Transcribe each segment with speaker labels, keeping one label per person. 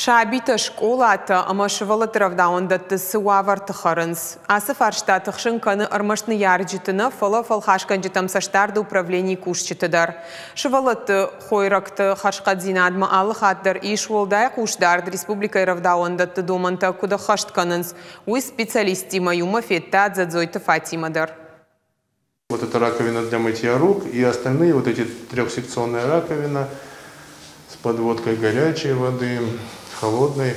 Speaker 1: Сабитӕ скъолатӕ ӕмӕ сывӕллӕтты рӕвдауӕндӕтты цы уавӕрты хӕрынц? Ацы фарста тыхсын кӕны ӕрмӕст ныййарджыты нӕ, фӕлӕ фӕлхасгӕнджытӕм цӕстдарды управленийы кусджыты дӕр. Сывӕллӕтты хойрӕгты хӕрзхъӕддзинадмӕ алы хатт дӕр ис уӕлдай хъусдард. Республикӕйы рӕвдауӕндӕтты домӕнтӕ куыд ӕххӕст кӕнынц, уый специалисттимӕ иумӕ федта Дзӕдзойты Фатимӕ дӕр.
Speaker 2: Вот это раковина для мытья рук и остальные вот эти трехсекционная раковина с подводкой горячей воды, холодной,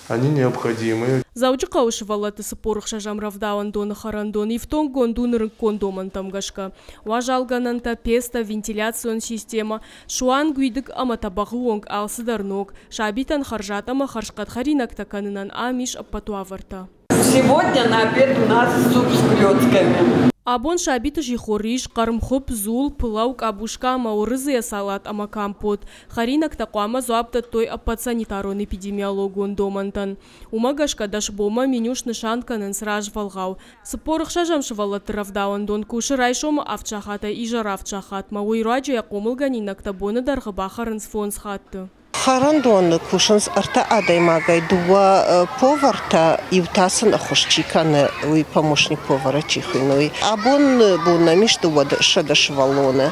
Speaker 2: они необходимы.
Speaker 3: Дзӕуджыхъӕуы сывӕллӕтты 46-ӕм рӕвдауӕндоны хӕрӕндон ифтонггонд у нырыккон домӕнтӕм гӕсгӕ. Уазалгӕнӕнтӕ, пецтӕ, вентиляцион системӕ, суанг уидыг ӕмӕ тӕбӕгъы онг алцыдӕр ног. Сабитӕн хӕрзад ӕмӕ хӕрзхъӕд хӕринӕгтӕ кӕнынӕн ам ис ӕппӕт уавӕртӕ.
Speaker 4: Сегодня на обед у нас суп с клёцками.
Speaker 3: Абон сабиты сихоры ис хъӕрмхуыпп, дзул, пылау, къабуска ӕмӕ уырыдзыйӕ салат ӕмӕ компот. Хӕринӕгтӕ хъуамӕ дзуапп дӕттой ӕппӕт санитарон-эпидемиологон домӕнтӕн. Уымӕ гӕсгӕ 10 бонмӕ меню снысан кӕнынц развӕлгъау. 46-ӕм сывӕллӕтты рӕвдауӕндон кусы райсомы 7 сахатӕй изӕры 7 сахатмӕ. Уый руаджы йӕ хъомылгӕнинӕгтӕ боны дӕргъы бахӕрынц фондз хатты.
Speaker 5: Хӕрӕндоны кусынц ӕртӕ адӕймагӕй, дыууӕ повартӕ, иу та сын ӕххуыс чи кӕны, уый помощник повара чи хуыйны, уый. Абон бон нӕм ис 200 сывӕллоны.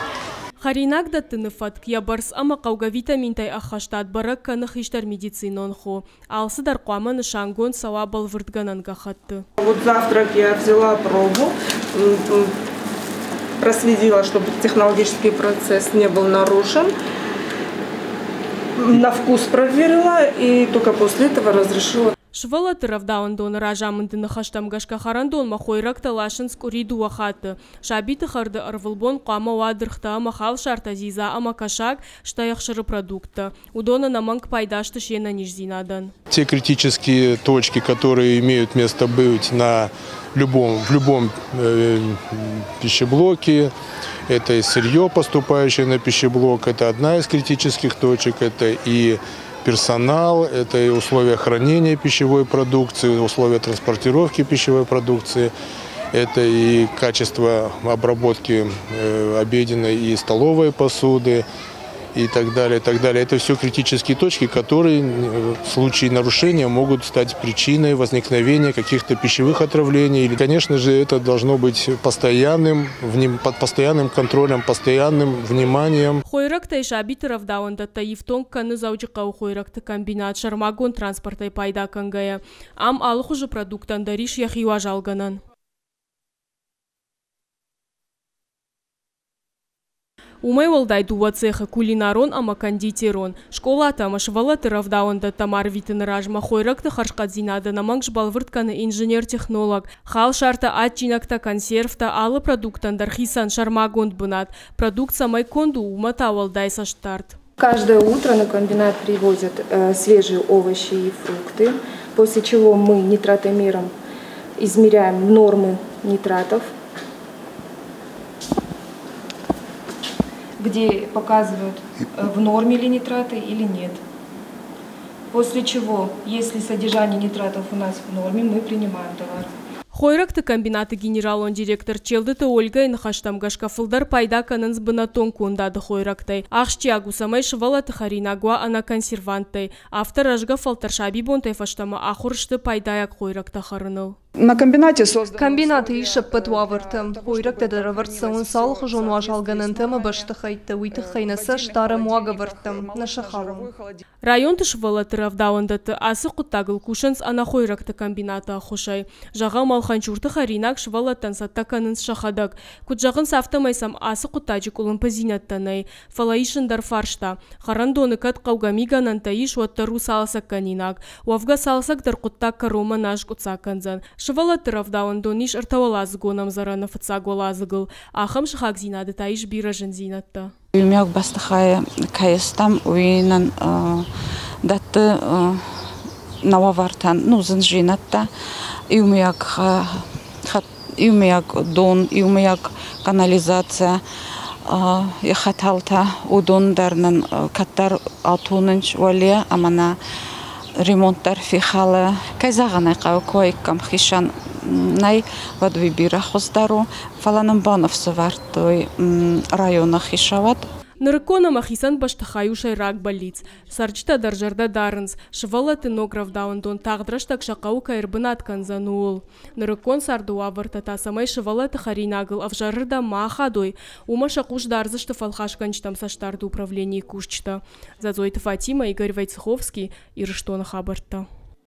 Speaker 3: Хӕринаг дӕттыны фӕтк, йӕ бӕрц ӕмӕ хъӕугӕ витаминтӕй ӕххӕстад бӕрӕг кӕны хистӕр медицинон хо. Алцыдӕр хъуамӕ нысангонд цӕуа бӕлвырдгӕнӕн гӕххӕтты.
Speaker 6: Вот завтрак я взяла пробу, проследила, чтобы технологический процесс не был нарушен. На вкус проверила и только после этого разрешила.
Speaker 3: Сывӕллӕтты рӕвдауӕндоны разамынды ныхӕстӕм гӕсгӕ хӕрӕндонмӕ хойрӕгтӕ ласынц къуыри дыууӕ хатты. Сабиты хӕрды ӕрвылбон хъуамӕ уа дыргътӕ ӕмӕ халсартӕ, дзидза ӕмӕ кӕсаг, стӕй ӕхсыры продукттӕ. Уыдон ӕнӕмӕнг пайда сты се нӕниздзинадӕн.
Speaker 2: Те критические точки, которые имеют место быть в любом пищеблоке, это и сырье, поступающее на пищеблок, это одна из критических точек, это и персонал, это и условия хранения пищевой продукции, условия транспортировки пищевой продукции, это и качество обработки обеденной и столовой посуды, и так далее, и так далее. Это все критические точки, которые в случае нарушения могут стать причиной возникновения каких-то пищевых отравлений. И, конечно же, это должно быть постоянным, под постоянным контролем, постоянным вниманием.
Speaker 3: Хойрӕгтӕй сабиты рӕвдауӕндӕттӕ ифтонг кӕны Дзӕуджыхъӕуы хойрӕгты комбинат сӕрмагонд транспортӕй пайда кӕнгӕйӕ. Ам алы хуызы продукттӕн дӕр ис йӕхи уазалгӕнӕн. Уымӕй уӕлдай дыууӕ цехы: кулинарон ӕмӕ кондитерон. Скъолатӕ ӕмӕ сывӕллӕтты рӕвдауӕндӕттӕм арвитыны размӕ хойрӕгты хӕрзхъӕддзинад ӕнӕмӕнг сбӕлвырд кӕны инженер-технолог. Халсартӕ, адджинӕгтӕ, консервтӕ – алы продуктӕн дӕр хицӕн сӕрмагонд бынат. Продукт цӕмӕй конд у, уымӕ та уӕлдай цӕстдард.
Speaker 7: Каждое утро на комбинат привозят свежие овощи и фрукты, после чего мы нитратомером измеряем нормы нитратов, где показывают, в норме ли нитраты или нет. После чего, если содержание нитратов у нас в норме, мы принимаем товар.
Speaker 3: Хойрӕгты комбинаты генералон директор Челдыты Ольгайы ныхӕстӕм гӕсгӕ фылдӕр пайда кӕнынц бынӕттон кондады хойрӕгтӕй. Ахсджиаг у, цӕмӕй сывӕллӕтты хӕринаг уа ӕнӕ консерванттӕй. Афтӕ рӕзгӕ фӕлтӕр сабибонтӕй фӕстӕмӕ ахуыр сты пайдайаг хойрӕгтӕ хӕрыныл.
Speaker 8: На комбинате созданы
Speaker 9: Комбинаты ис ӕппӕт уавӕртӕ. Хойрӕгтӕ дӕр ӕвӕрд цӕуынц алыхуызон уазалгӕнӕнтӕ ӕмӕ бӕстыхӕйтты. Уый тыххӕй нӕ цӕст дарӕм уагӕвӕрдтӕм, нӕ сӕ халӕм.
Speaker 3: Районты сывӕллӕтты рӕвдауӕндӕтты ацы хъуыддагыл кусынц ӕнӕхойрӕгты комбинаты ӕххуысӕй. Зӕгъӕм, Алханчурты хӕринаг сывӕллӕттӕн цӕттӕ кӕнынц сӕхӕдӕг. Куыд зӕгъынц, афтӕмӕй сӕм ацы хъуыддаджы къуылымпыдзинӕдтӕ нӕй. Фӕлӕ ис ӕндӕр фарста. Хӕрӕндоны кӕд хъӕугӕ мигӕнӕнтӕ ис, уӕддӕр у цалцӕггӕнинаг. Уӕвгӕ цалцӕг дӕр хъуыддаг кӕронмӕ нӕ аскъуыддзаг кӕндзӕн. Сывӕллӕтты рӕвдауӕндон ис ӕртӕуӕладзыгон ӕмдзӕрӕны фыццаг уӕладзыгыл. Ахӕм сыхагдзинады та ис бирӕ зындзинӕдтӕ.
Speaker 10: Иумиаг бӕстыхайы кӕй стӕм, уый нын дӕтты нӕ уавӕртӕн, ну, зындзинӕдтӕ. Иумиаг дон, иумиаг канализаци, хӕтӕлтӕ, уыдон дӕр нын кӕддӕр атонынц уӕле ӕмӕ нӕ ремонт дӕр фехӕлы. Кӕй зӕгъын ӕй хъӕуы, куы уаиккам хицӕн нӕй, уӕд уый бирӕ хуыздӕр у, фӕлӕ нын баныфс ӕвӕрдтой районы хицауад.
Speaker 3: Нырыккон ӕмӕ хицӕн бӕстыхай у сӕйраг бӕллиц. Цӕрджытӕ дӕр зӕрдӕ дарынц, сывӕллӕтты ног рӕвдауӕндон тагъд рӕстӕг сӕ хъӕуы кӕй ӕрбынат кӕндзӕн, ууыл. Нырыккон царды уавӕртӕ та цӕмӕй сывӕллӕтты хӕринагыл ӕвзӕрырдӕм ма ахадой, уымӕ сӕ хъус дардзысты фӕлхасгӕнджытӕм цӕстдарды управленийы кусджытӕ. Дзӕдзойты Фатимӕ, Игорь Войцеховский, Ирыстоны хабӕрттӕ.